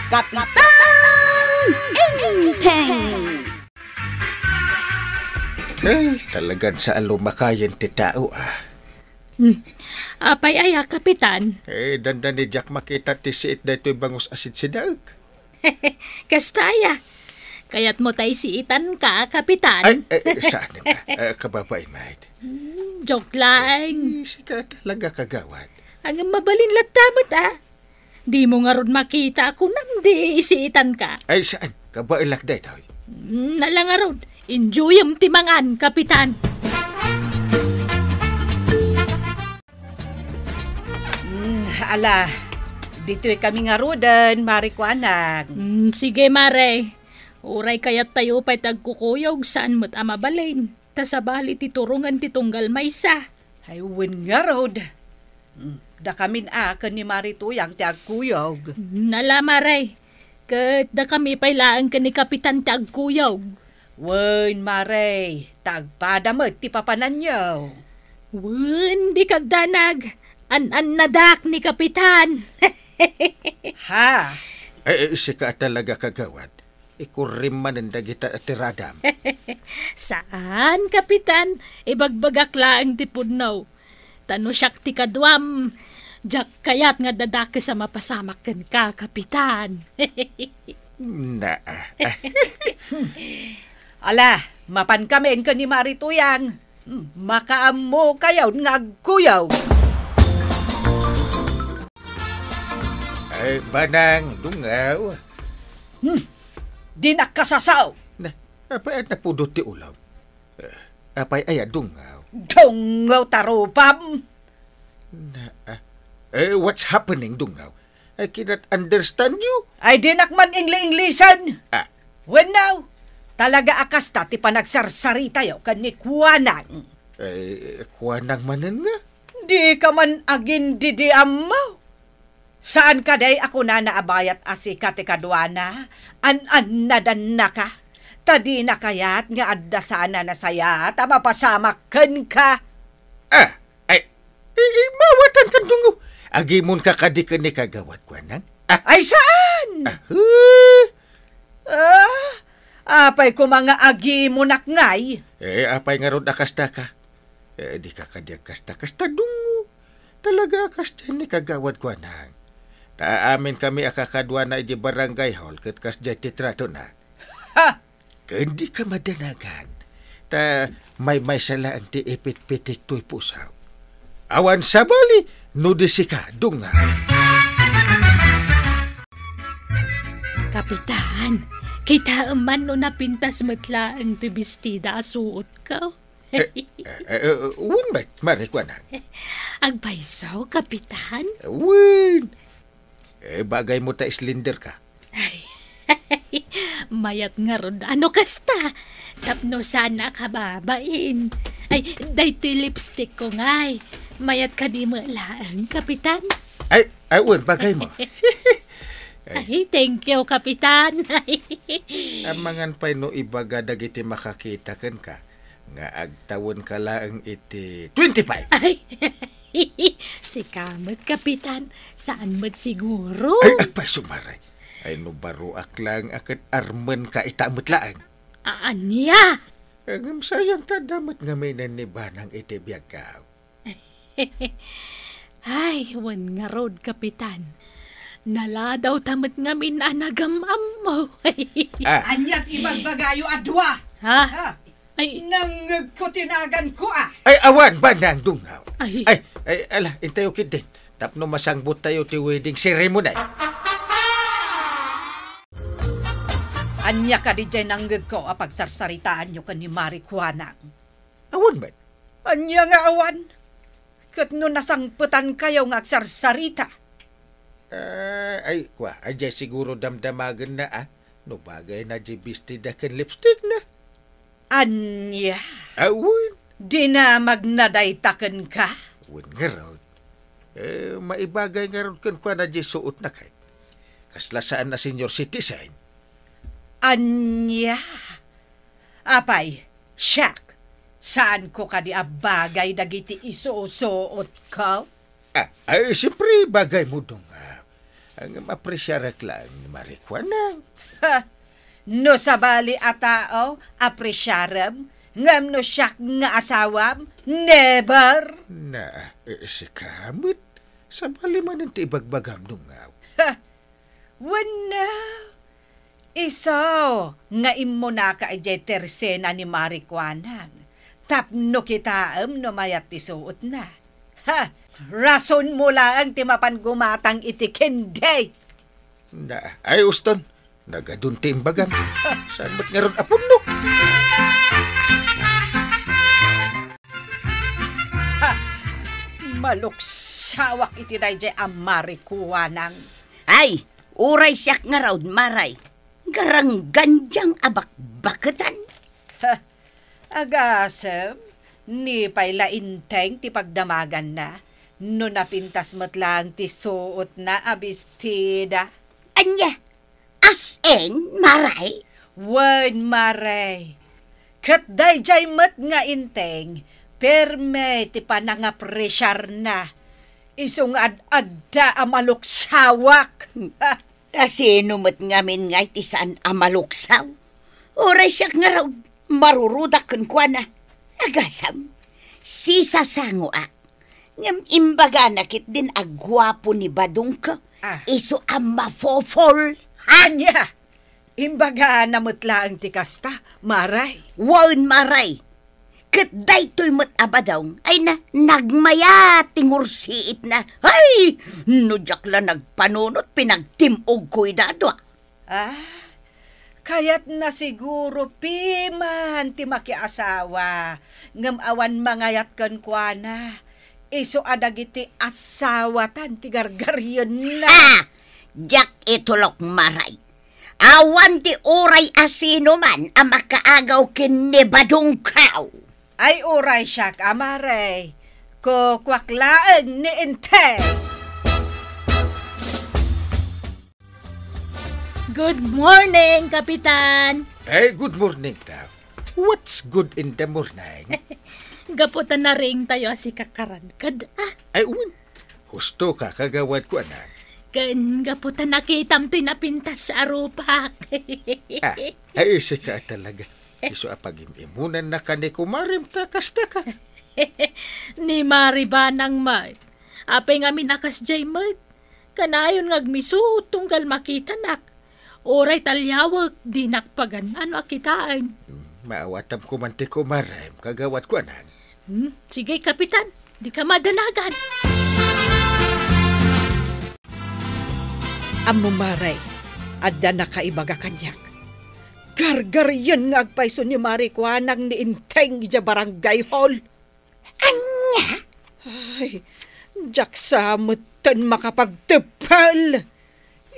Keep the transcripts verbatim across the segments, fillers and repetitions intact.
Kapitan Enteng! Ay, talagan sa alumakayan ti tao, ah. Hmm. Apay aya, Kapitan? Eh, dandani diak makita ti siit daytoy bangus a sidsidaek. Kasta aya. Kayatmo tay siitan ka, Kapitan? Ay, eh, eh, saan ka? Eh, kababain, mate. Hmm, joke lang. Eh, sika talaga, kagawad. Ang mabalin latta met, ah. Dimo ngarud makita a kunam di isiitan ka. Ay, saan? Kabaelak daytoy. Mm, ala ngarud. Enjoyem ti mangan, Kapitan. Mm, ala, ditoy kami ngaruden, Mare Kuanang. Mm, sige, Mare. Uray kayattayo pay ti agkukuyog, saan met a mabalin. Ta sabali ti turongen ti tunggal maysa. Ay, wen ngarud. Mm, dakamin a ken ni Mare Tuyang ti agkuyog. Mm, ala, Mare. Ket dakami pay laeng ken ni Kapitan ti agkuyog. Wen, Mare, ta agpada met ti papananyo. Wen, dika agdanag. An-annadak ni Kapitan. Ha? Eh, eh, sika talaga, kagawad. Ikurrim manen dagita a tiradam. Saan, Kapitan. Ibagbagak laeng ti pudno. Ta no siak ti kaduam, diak kayat nga dadakes a mapasamak kenka, Kapitan. Na. Ala, mapankamin ken ni Mare Tuyang. Makaammokayon nga agkuyog. Ay, banang, dungaw. Hmm, dinak kasasao. Na, apay a napudot ti ulam? Eh, apay aya, dungaw? Dungaw ta rupam! Na, ah, eh, what's happening, dungaw? I cannot understand you. Ay, dinak man ingli-inglisen. Ah. Wenno, talaga a kasta ti panagsarsaritayo ken ni Kuanang. Eh, Kuanang manen nga? Dika man agindidiammo. Saan kadi a kunana a bayat a sika ti kaduana? An-annadannaka? Ta dina kayat nga adda saan a nasayaat a mapasamak kenka? Ah, ay, i-, i-, mawatan kan dungo. Agimonka kadi ken ni Kagawad Kuanang? Ah. Ay, saan? Ah, huh? Ah, apay koma nga agimonak ngay? Eh, apay ngarud a kasta ka? Eh, dika kadi agkasta, kasta dungo. Talaga a kasta ni Kagawad Kuanang. Ta amin kami a kakaduana iti barangay hall ket kasdiay ti tratona. Ha! Ken dika madanagan. Ta maymaysa laeng ti ipitpitik toy puso. Awan sabali no di sika, dungaw. Kapitan, kitaem man no napintas met laeng ti bestida a suotko. Eh, eh, eh, eh, wen met, Mare Kuanang. Agpayso, Kapitan? Wen. Eh, bagay mo ta slender ka. Ay, mayat ngarud a no kasta. Tapno saan a kababain. Ay, daytoy lipstick ko ngay. Mayat kadi met laeng, Kapitan? Ay, ay, wen, bagay mo. Ay, thank you, Kapitan. Amangan pay no ibaga dagiti makakita kenka nga agtawenka laeng iti twenty-five. Ay, sika met, Kapitan. Saan met siguro? Ay, agpayso, Mare. Ay, no baroak laeng a ket armenka ita met laeng. A-, ania? Ngem sayang ta adda met ngaminen ni Banang iti biagko. Ay, wen ngarud, Kapitan. Naladawta met ngamin a nagam-ammo. Ah. Ania ti ibagbagayo a dua? Ha? Ha? Ay. Nangngegko ti naganko, ah. Ay, awan, Banang, dungaw. Ay. Ay, ay, ala, intayo ketdin. Tapno masangbottayo ti wedding ceremony. Ania kadi diay nangngegko a pagsarsaritaanyo ken ni Mare Kuanang? Awan met. Ania nga awan? Ket no nasangpetankayo nga agsarsarita? Ah, ay, kua, diay siguro damdamagenna, ah, no bagayna diay bestida ken lipstickna. Ania? Awan. Dinamagna dayta kenka? Wen ngarud. Eh, maibagay ngarud kenkuana diay suotna kay. Kasla saan a senior citizen. Ania? Apay, siak, saanko kadi a bagay dagiti isusuotko? Ah, ay, siyempre, bagay mo, dungaw. Ngem apresiarek laeng ni Mare Kuanang. Ha! No sabali a tao, apresiarem, ngem no siak nga asawam, never! Na, eh, sika met, sabali manen ti ibagbagam, Dungaw. Ha! Wenno, isu nga immunaka idiay tersena ni Mare Kuanang, tapno kitaem no mayat ti suotna. Ha! Rasonmo laeng ti mapan gumatang iti kendi. Na, ay, Uston, nagadun ti imbagam. Ha! Saan met ngarud a punno? Ha! Maluksawak iti daydiay a Mare Kuanang. Ay, uray siak ngarud, Mare. Garanggandiang a bakbaketan. Ha, agasem, ni pay la Inteng ti pagdamaganna, no napintas met laeng ti suotna a bestida. Ania? As in, Mare? Wen, Mare. Ket daydiay met nga Inteng, perme ti panangapresiarna. Isu nga ad-adda a maluksawak. Kasino met ngamin ngay ti saan a maluksaw? Uray siak ngarud, marurudak kenkuana. Agasam, sisasangoak. Ngem imbagana ketdin a guapo ni Badungko, ah, isu a mafofol. Ha? Ania? Imbagana met laeng ti kasta, Mare? Wen, Mare. Ket daytoy met a Badong, ay na, nagmayat ti ngursiitna. Ay, no diak la nagpanunot, pinagtim-ogko ida a dua. Ah, kayatna siguro piman ti makiasawa, ngem awan mangayat kenkuana. Isu a dagiti asawatan ti gargarienna. Ah! Diak itulok, Mare. Awan ti uray a sinuman a makaagaw ken ni Badungko. Ay, uray siak a Mare. Kukuak laeng ni Inteng. Good morning, Kapitan! Ay, good morning, Tao. What's good in the morning? Gapu ta nariingtayo a sika karadkad, ah. Ay, wen. Husto ka, kagawad ko, anak. Ken gapu ta nakitam toy napintas a rupak. Ah, ay, sika talaga. Isu a pagim-imunan na ka ni kumarem ta kasta ka. Ni Mare Banang met. Apay ngamin a kasdiay met. Kanayon nga agmisuot tunggal makitanak. Uray taliawek, dinak pagan-ano a kitaen. Hmm, maawatam koman ti kumarem, kagawad ko, anak. Hmm, sige, Kapitan. Dika madanagan. Ammo, Mare, adda nakaibaga kaniak. Gargarien nga agpayso ni Mare Kuanang ni Inteng idiay barangay hall. Ania? Ay, diak sa metten makapagteppel.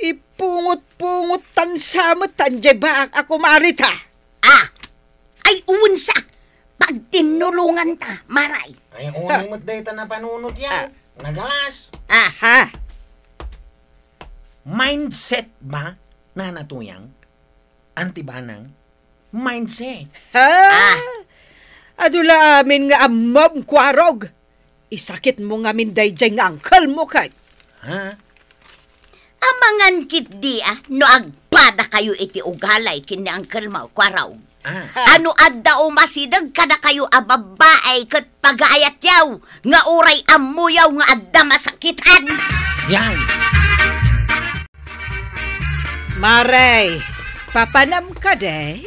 Ipungot-pungot tan sa metten diay baak a kumarita. Ah! Ay, unsa? Pagtinnulonganta, Mare. Ay, unay met dayta napanunot yan. Ah. Nagalas. Aha. Mindset ba, Nana Tuyang? Auntie Banang? Mindset. Ha? Ah. Adu la amin nga ammom, Kuarog. Isakitmo ngamin daydiay nga angkelmo ket. Ha? Amangan ketdi a no agpadakayo iti ugalay ken ni angkelmo, Kuarog. Ah. A no adda umasideg kadakayo a babbai ket pagaayatyaw nga uray ammoyaw nga adda masakitan. Yan. Mare, papanam kadi?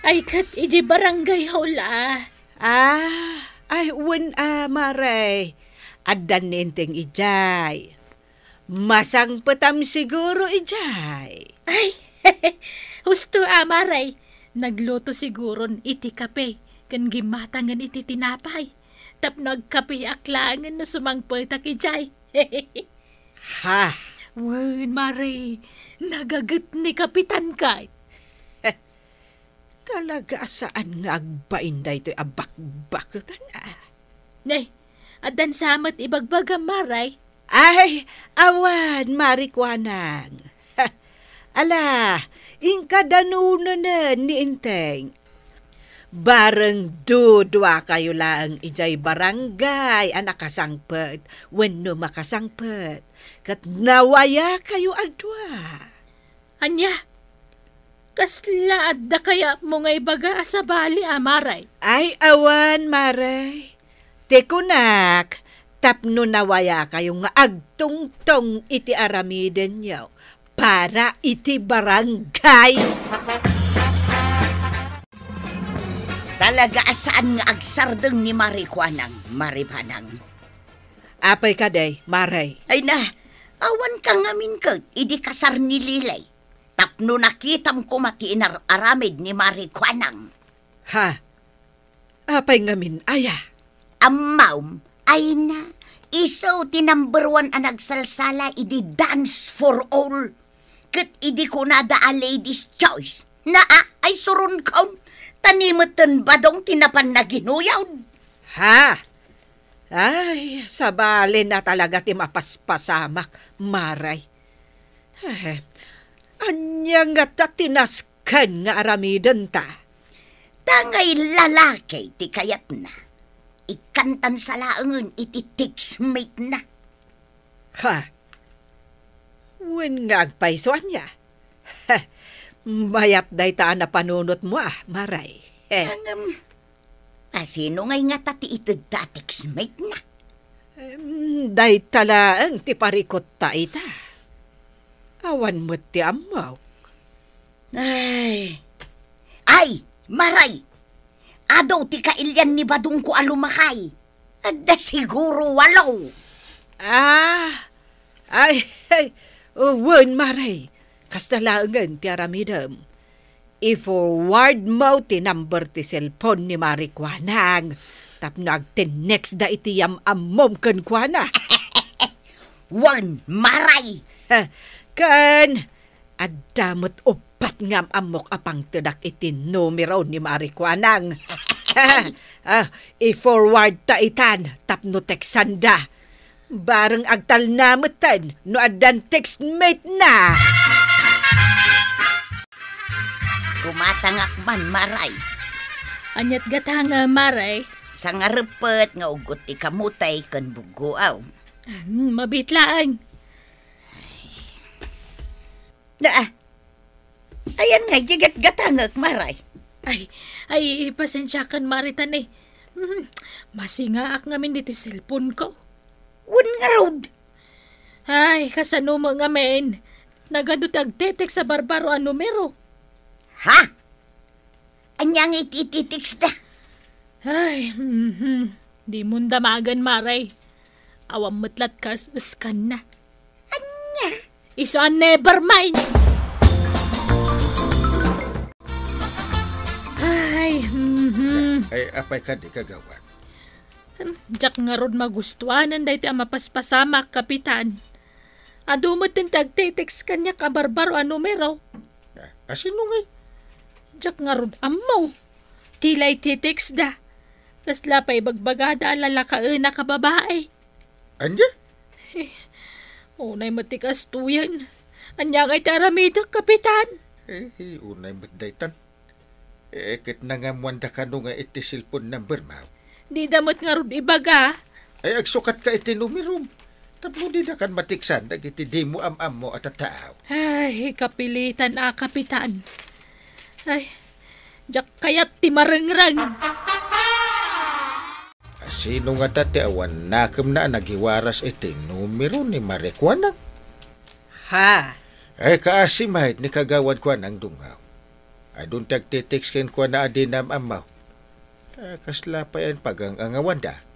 Ay, ket idiay barangay hall a. Ah, ay, wen a, Mare. Addan ni Inteng idiay. Masangpetam siguro idiay. Ay, husto a, Mare. Nagluto siguron iti kape ken gimmatangen iti tinapay. Tapno agkapeak laengen no sumangpetak idiay. Ha? Wen, Mare, nagaget ni Kapitan ket. Talaga a saan nga agbain daytoy a bakbaketan, a. Nay, addan sa met ibagbagam, Mare? Ay, awan, Mare Kuanang. Ala, inka danonenen ni Inteng. Bareng duduakayo laeng idiay barangay a nakasangpet wenno makasangpet. Ket nawayakayo a dua. Ania? Kasla adda kayatmo nga ibaga a sabali a, Maray? Ay, awan, Maray. Ti kunak, tapno nawayakayo nga agtungtong iti aramidenyo para iti barangay. Talaga a saan nga agsardeng ni Mari Kuanang, Mari Banang. Apay kadi, Maray? Ay na, awan ka ngamin ket idi kasar ni Lilay. Tapno nakitam koma ti inar-aramid ni Mari Kuanang. Ha? Apay ngamin aya? Ammom, ay na, isu ti number one a nagsalsala idi Dance for All. Ket idi kunada a ladies' choice, naa, ay suron kaon, ta ni metten badong ti napan naginuyod. Ha? Ay, sabali na talaga ti mapaspasamak, Maray. Eh, ania ngata ti nasken nga aramidenta? Tangay lalaki ti kayatna. Ikkantan sa laengen iti textmate na. Ha? Wen nga agpayso ania? Mayat dayta a napanunotmo a, Maray. Ngem, asino ngay ngata ti itedta a textmate na? Em, dayta laeng ti parikutta ita. Awan met ti ammok. Ay. Ay, Maray! Adu ti kailian ni badongko a lumakay. Adda siguro walo. Ah, ay, ay, wen, Maray. Kasta laengen ti aramidem. I-forward mo ti number ti cellphone ni Mari Kuanang tapno agtinext da iti yam-ammom kenkuana. Wen, Maray! Ken adda met uppat nga am-ammok a pangtedak iti numero ni Mari Kuanang. Ah, i-forward ta itan tapno textanda. Bareng agtalna metten no addan textmate na. Gumatangak man, Maray. Aniat gatang, Maray? Sangareppet nga uggot ti kamote ken buggoaw. Hmm, mabitlaeng. Na, ayan nga, gigatgatangek, Maray. Ay, ay, pasensiakan, Maray, tan, eh. Hmm, masingaak ngamin ditoy cellphone ko. Wen ngarud. Ay, kasano mo ngamin? Nagadu ti agtetext a barbaro a numero. Ha? Ania nga iti, iti text da? Ay, mhm. Di mo damagan, Maray. Awan met lat kas scan na. Ania? Isu a never mind. Ay, mhm. Ay, apay kadi, kagawad? Hmm, diak ngarud magustuanan daytoy a mapaspasamak, Kapitan. Adu met ti agtetext kaniak a barbaro a numero. Ah, asino ngay? Diak ngarud ammo. Ti la iti text da. Kasla pay ibagbagada a lalakaenak a babae. Ania? Eh, unay met ti kastoyen. Ania ngay ti aramidek, Kapitan? Eh, unay met daytan. Eh, ket nangammuanda kano nga iti cellphone number mo? Dida met ngarud ibaga. Ay, agsukatka iti numerom. Tapno didakan mateksan dagiti dimo am-ammo a tattao. Ay, kapilitan a, Kapitan. Ay, diak kayat ti marengreng. Asino ngata ti awan nakemna a nagiwaras iti numero ni Mari Kuanang? Ha? Ay, kaasi met ni Kagawad Kuanang, Dungaw. Adun ti agtitext kenkuana a dinam-ammo. Ah, kasla pay a pagang-angawanda?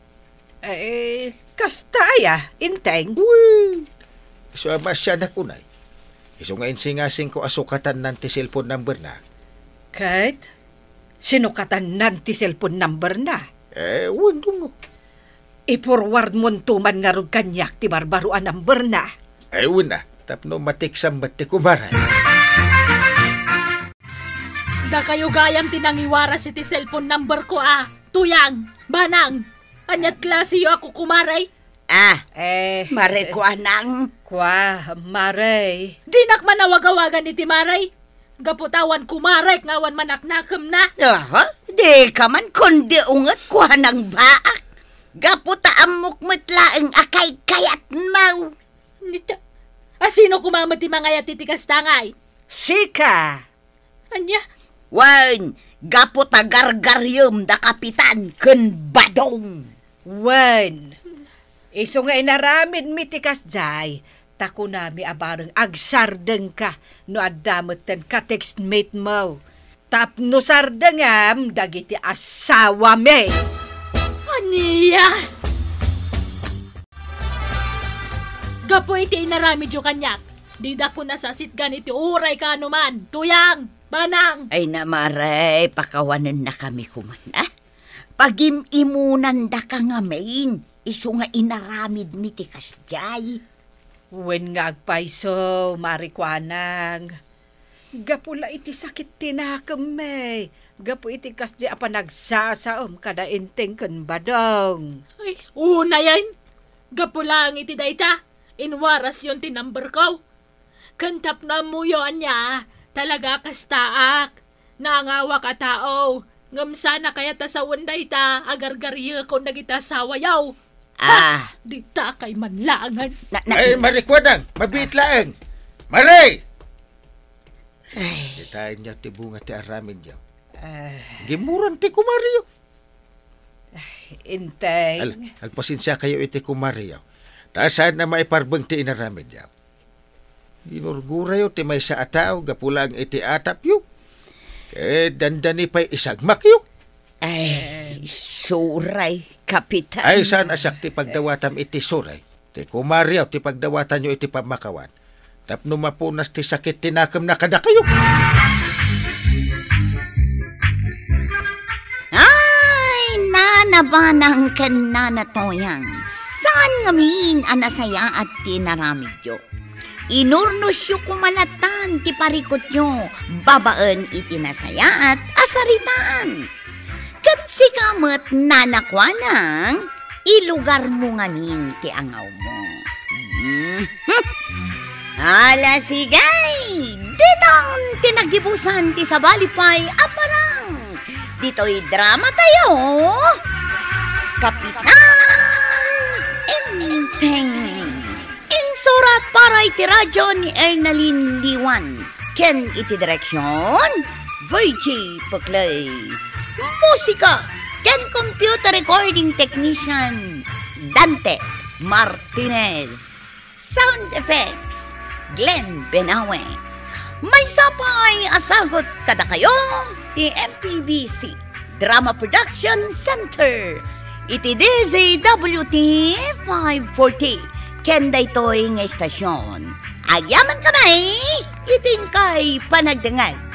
Eh, kasta aya, Enteng? Wen, isu a maasianak unay. Isu nga insingasingko a sukatannan ti cellphone number na. Ket sinukatannan ti cellphone number na? Eh, wen, Dungaw. I-forward monto man ngarud kaniak ti barbaro a number na. Ay, wen a, tapno mateksam met ti kumare. Dakayo gayam ti nangiwaras iti cellphone number ko a, Tuyang, Banang. Aniat klasiyo a kukumare? Ah, eh, Mare Kuanang. Kua, Mare. Dinak man awagawagan iti Mare. Gapu ta awan kumarek nga awan manaknakemna. Aha, dika man kundi unget kuanang baak. Gapu ta ammok met laeng a kaykayatmo. Nita, asino koma met ti mangayat iti kasta ngay? Sika! Ania? Wen, gapu ta gargariem da Kapitan ken Badong. Wen, isu nga inaramidmi ti kasdiay, ta kunami a bareng agsardengka no adda metten ka-textmate mo. Tapno sardengem dagiti asawami. Ania? Gapu iti inaramidyo kaniak, dida ko nasasitgan iti uray kaanoman, Tuyang, Banang. Ay, namare, pakawanennakami koman, a? Pagim-imunandaka ngamin, isu nga inaramidmi ti kasdiay. Wen nga agpayso, Mari Kuanang. Gapu la iti sakit ti nakemmi, gapu iti kasdi a panagsasaom kada Enteng ken Badong. Ay, unayen. Gapu laeng iti dayta, inwarasyon ti number ko. Ken tapno ammoyo ania, talaga a kastaak. Nangawak a tao, ngem saan a kayat a sawen dayta a gargariekon dagiti asawayo. Ah. Ha! Ditakay man laengen. Na, na, Ay, Mari Kuanang, mabiit laeng. Mari! Ay. Kitaenyo ti bunga ti aramidyo. Ah. Gimmuran ti kumariyo. Ay, Enteng. Ala, agpasensiakayo iti kumariyo. Ta saan a maiparbeng ti inaramidyo. Ginurgurayo ti maysa a tao gapu laeng iti atapyo. Ket dandani pay isagmakyo. Ay, suray, Kapitan. Ay, saan a siak ti pagdawatam iti suray? Ti kumariyo ti pagdawatanyo iti pammakawan. Tapno mapunas ti sakit ti nakemna kadakayo. Ay, Nana Banang ken Nana Toyang, saan ngamin a nasayaat ti inaramidyo. Inurnosyo koma lattan ti parikutyo babaen iti nasayaat a saritaan. Ket sika met, Nana Kuanang, ilugarmo ngamin ti angawmo. Mhm. Ala, sige! Ditan ti nagibusan ti sabali pay a parang. Ditoy dramatayo, Kapitan Enteng. Insurat para iti radio ni Ernalyn Liwan, ken iti direksion, Virgie Puclay. Musika ken computer recording technician, Dante Martinez. Sound effects, Glenn Benawe. Maysa pay a sagut kadakayo ti M P B C Drama Production Center iti D Z W T five forty ken daytoy nga istasyon. Agyamankami iti inkay panagdengngeg.